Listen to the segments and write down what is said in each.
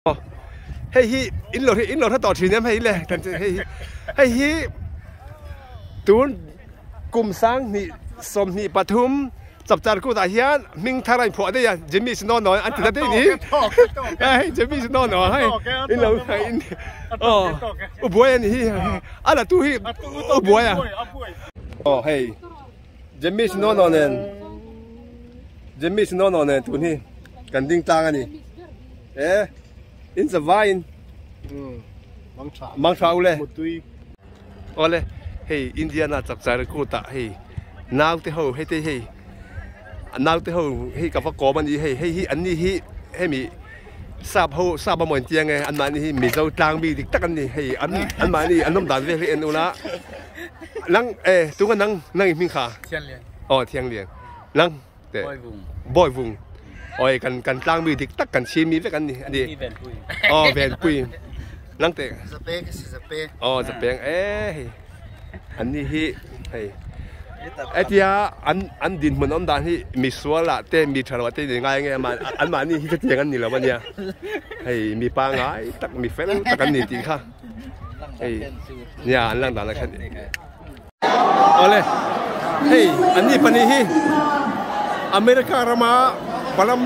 Hei hi in lo in lo hre tawh thin em hei le hei hi hei hi tun kum sanghnih 23 chapchar kut ah hian hming thar a inphuah daih a Jimmy Snow an ti ta daih ni hei Jimmy Snow hei in lo in aw u buai a ni hi a la tu hi u buai a aw hei Jimmy Snow nen Jimmy Snow nen tun hi kan ding tlang a ni. E in zavaiin mang tha ule awle hei Indiana chapchar kut ah hei naute ho hei te hei naute ho hei ka va kawm ani hei hei hi anni hi hemi sap ho sap a maw intiang e anmahni hi Mizo tlang mi dik tak an ni hei an anmahni an awm dan vel hi en ula nang e tunga nang nang i hming kha aw Thianglian nang te bawi vung oi kan kan tlang mi dik tak kan chim mi vek an ni ani oh ven pui nang te zape ka si zape oh zapeng e hei an ni hi hei etia an an din hmun awm dan hi mi sual ah te mi tha lo ah te ni ngai nge ma an mahni hi chutiang an ni lo ania hei mi pangai tak mi fel tak an ni tih kha hei nia an lang dan ah khan Awle, hei an ni pahnih hi America rama palam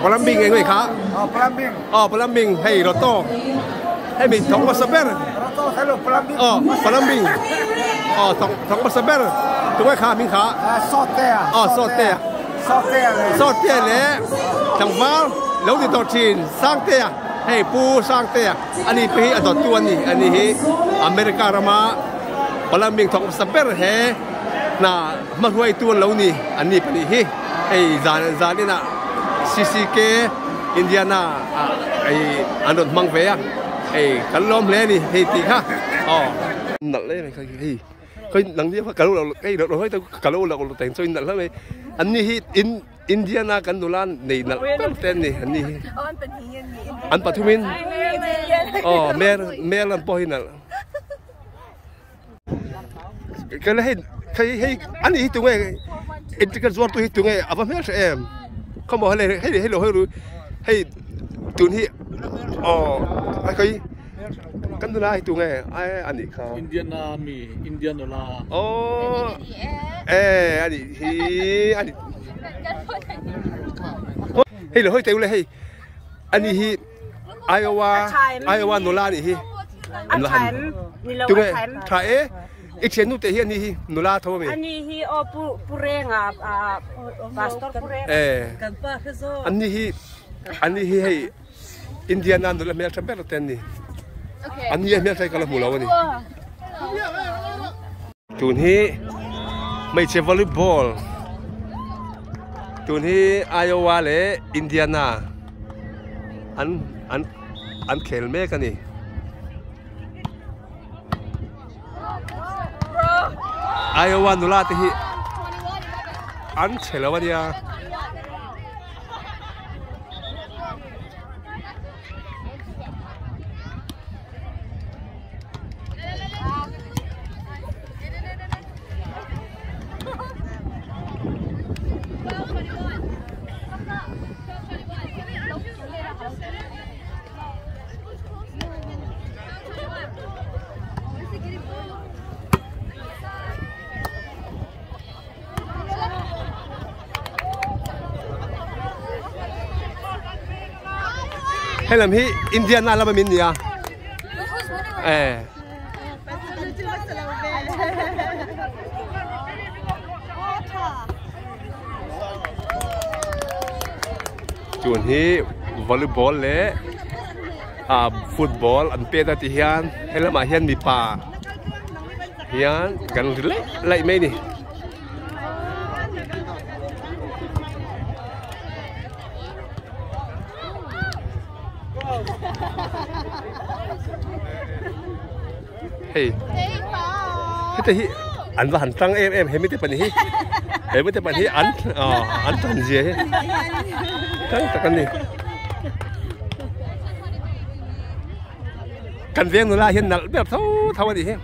plumbing eng nge kha? Aw plumbing. Aw plumbing hei roto hei mi thawk hmasa ber. Roto hello plumbing. Aw plumbing. Aw thawk thawk hmasa ber tunge kha hming kha? Sawtea. Aw Sawtea. Sawtea le. Sawtea le tlangval lo ni tawh thin Sangtea hei Pu Sangtea. Ani pawh hi a dawttu a ni. Ani hi America rama plumbing thawk hmasa ber he hna hmahruaitu an lo ni. Anni pahnih hi hei zan zan inah CCK Indiana ah hei an rawn hmang ve a. Hei kan lawm hle a ni hei tih kha aw. Nalh em em hei khawi nang ni ka lo hei lo ka lo lo teng chuan nalh hle mai. Anni hi in. Indiana kan nula nei nalh ber te an ni an ni hi an pathumin aw mer mer lam pawh hi nalh ka la hei hei hei a ni hi tunge inticket zuar tu hi tunge a va hmel hre em khawmaw hei hei hei lo hawi ru hei tun hi aw a khawi kan nula hi tunge ai a nih kha Indiana mi Indian nula aw e a nih hi a nih Hei lo hawi teh ule hei ani hi Iowa Iowa nula anih hi an la han tunge tha e i thian nu te hi ani hi nula tho ami ani hi aw pu pu renga pastor pu renga e ani hi ani hi hei Indiana nula hmel tha ber te an ni ani a hmel tha hi ka la hmu lo ani Tun hi hmeichhe volleyball tun hi Iowa leh Indiana an an an khel mek a ni. Iowa nula te hi an chhe lo a nia. Hei lam hi Indiana lama min nia e chuan hi volleyball leh ah football an pet a ti hian he lamah hian mipa hian kan ri laih laih mai a ni. Hei heta hi an va han tang em em he mite pahnih hi he mite pahnih hi an an tan zia hi tang tak an ni kan veng nula hian nalh ber tho tho a nih hi.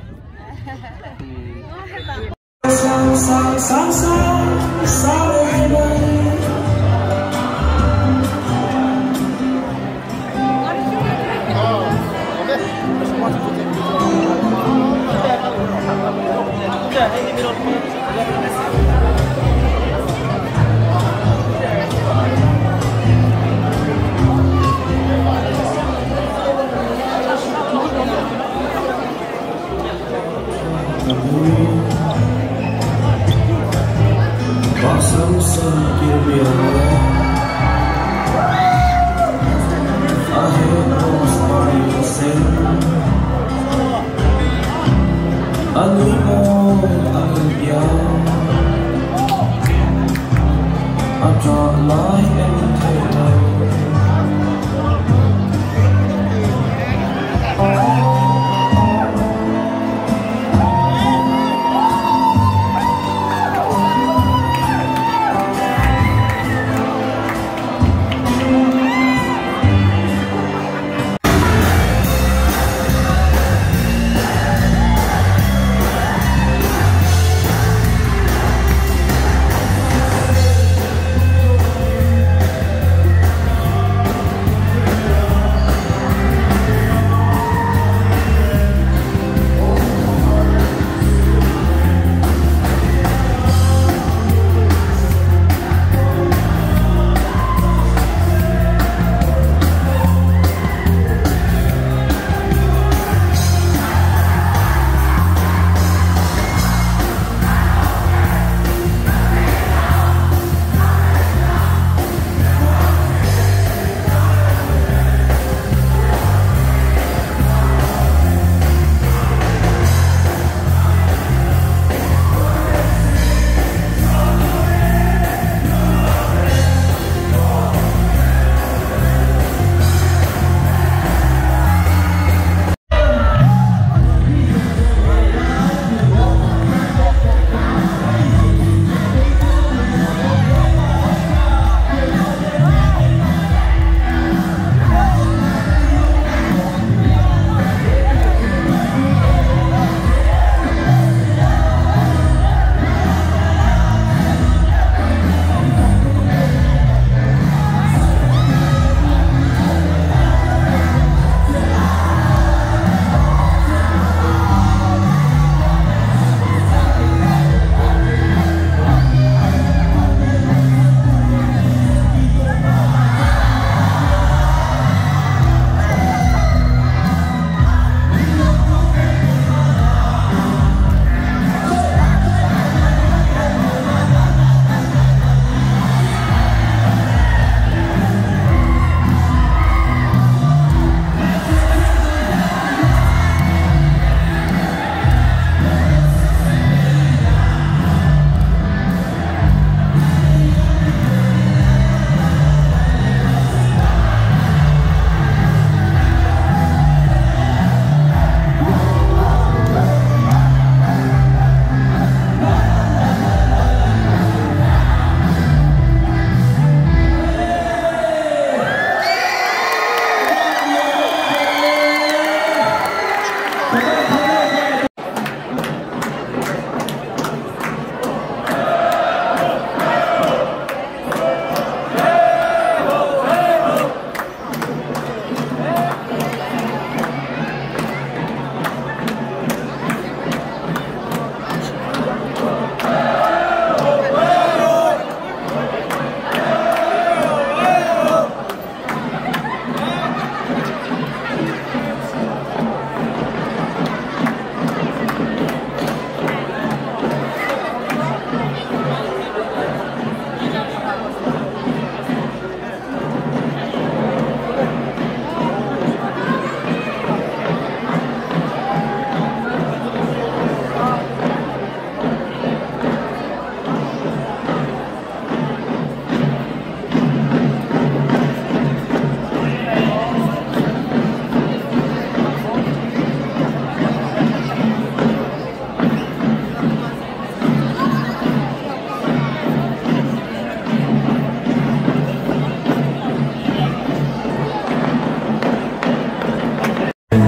Ve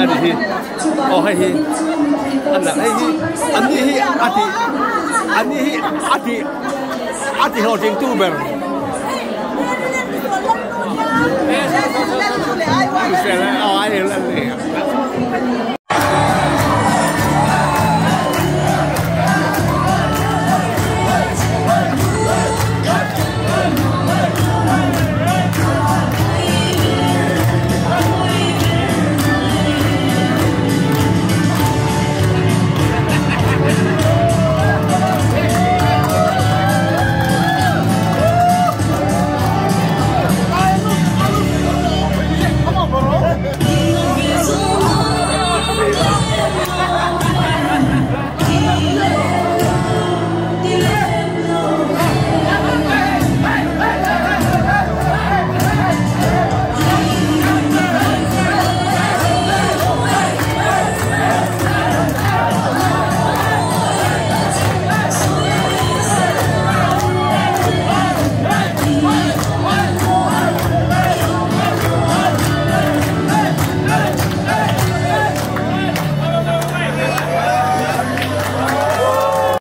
ani hi aw hei hi an la hei hi an ni hi a ti an ni hi a ti a ti hlawhtling tu ber.